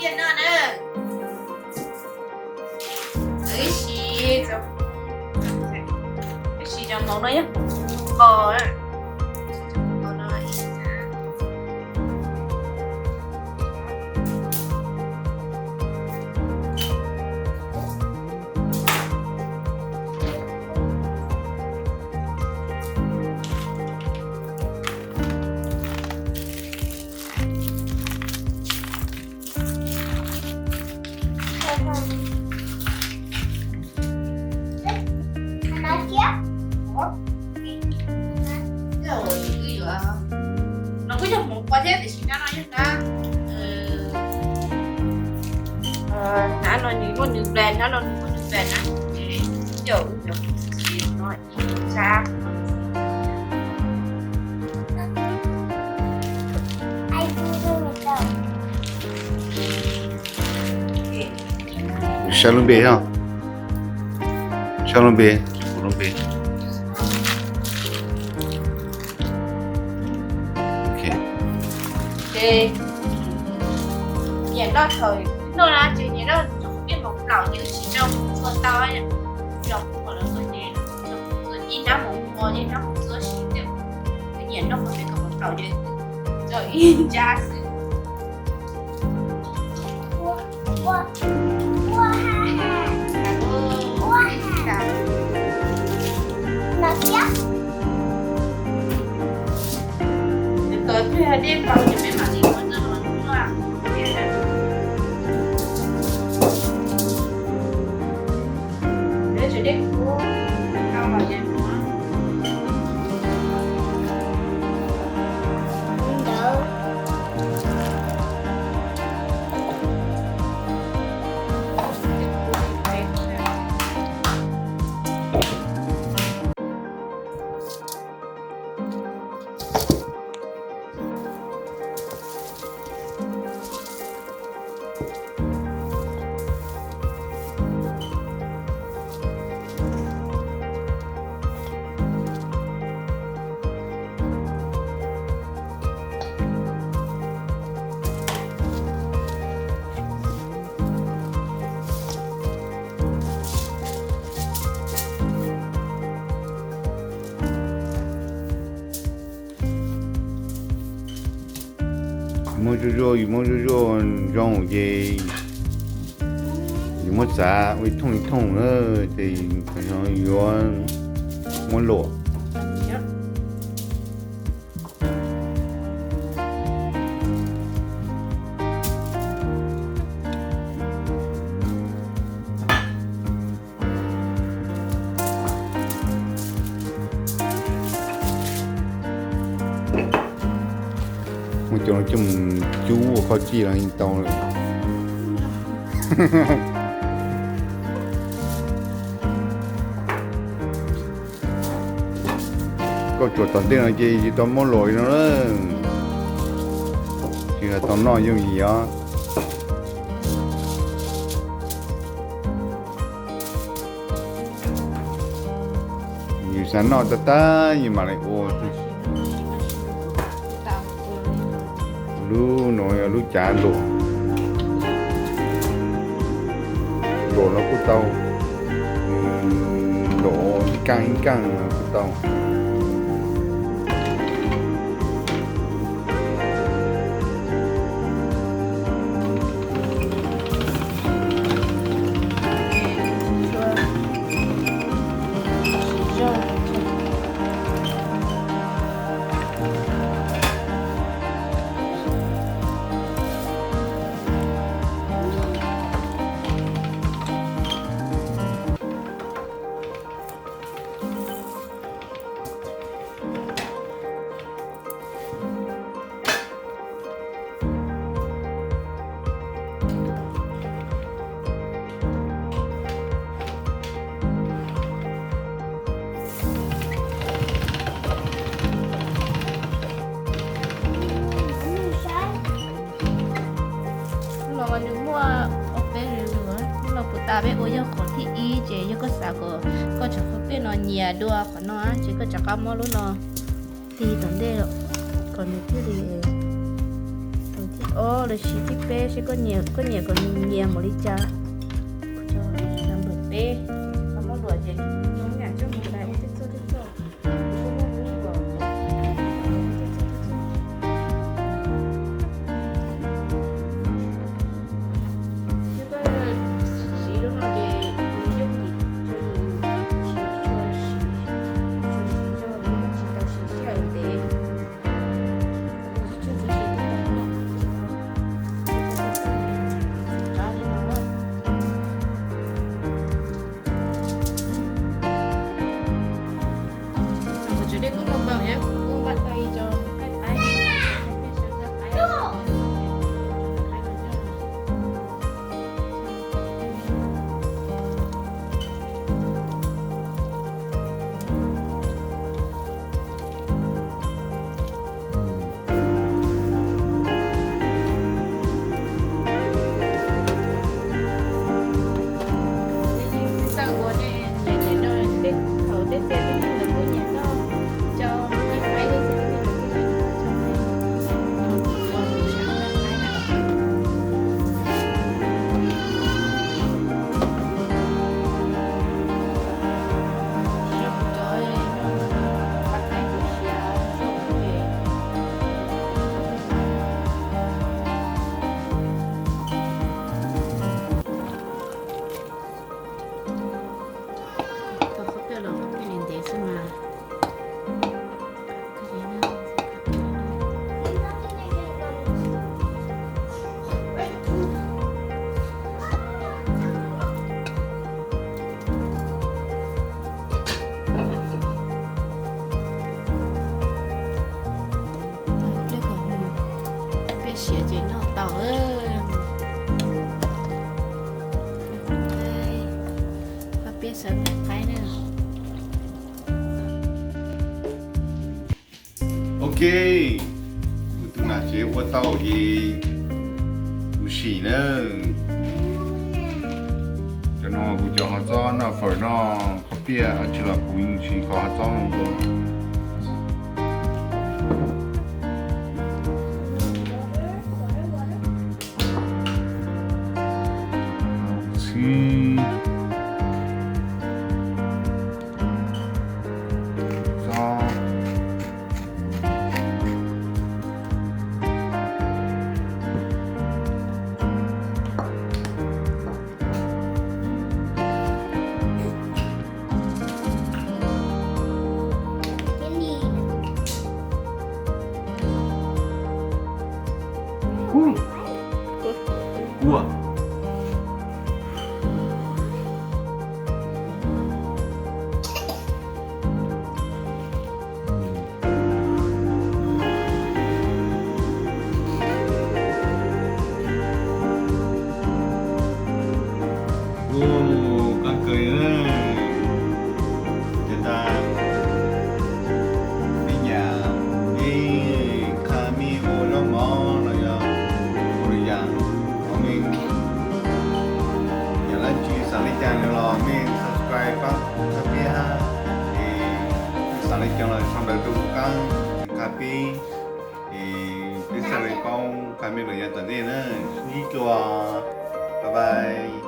Ib sim, ib sim cov hmoov no yog hmoov qos, hmoov qos no. No kuj yog hmoov qos thiab tiam sis hnab no yog hnab, hnab no nws muaj nws brand, hnab no nws muaj nws brand na. Ces cov no ib sab. Saib lub npe os. Saib lub npe, lub npe. Ces nyiam noj thaum noj na, ces nyiam noj thaum peb hmoov plaum ces tsis tau txua tau, los kuj kom lawv txua ces txua ib hnab hmoov qos, ib hnab hmoov txua siv thiab. Nyiam noj qhov peb hmoov plaum ces txua ib nrab xwb. Muab zuj zuaj, yus muab zuj zuaj zoo ces yus muab txav ua ib thooj ib thooj na, ces yuav muab luam. Muab cov no coj mus cub ua qhob cij los yeej tau lawm. Koj tsuas tom ntej no ces tsis tau muab luam li no na, tsis tau noj yooj yim os. Yus xav noj tag tag yus mam li ua. Lub no yog lub cav luam, luam los kuj tau, luam ib kaaj ib kaaj los kuj tau. Hnub no nws muaj ob peb lwm, hnub no puas tas peb ua yog qhov thib ib ces yog koj xav kom koj cov qhov peb no nyias dua qhov no ces koj rov qab muab lub no tig tom ntej kom nws thiaj li, tus thib ob los sis thib peb, seb koj nyiam, koj nyiam kom nws nyias npaum li cas. Kuv tso number peb, koj muab luam ces nws nyam coj mus lais ua tej txoj tej txoj. Kuv muab kub kom tej txoj tej txoj. Thiab koj siv lub no ces nws yooj yim rau yus, tsis tshua siv, tsis tshua siv zog, yus tsis tau siv sij hawm ntev. Tau khaub peb los khaub peb ntev xwb mas. Peb siav ces noj tau. Peb sawv qaib na. Ok, kuv tus nam tsev ua tau ces kuv sim na. Cov no kuv cov hov txob noj fawm noj khaub piaj dab tsi los kuv yeej siv cov hov txob no ua. Txhib. Txob. Ua. Ua, kab kawg li na. Ces tas, nej nyiam ib qha mij ua zaub mov los yog ua lwm yam, nej nyiam dab tsi xav li cas los nej subscribe pab Qhab Pib hab, es xav li cas los sau ntawv rau kuv qab Qhab Pib, es peb xav li paub Qhab Pib lawm yav tom ntej na. Sib ntsib dua, bye bye.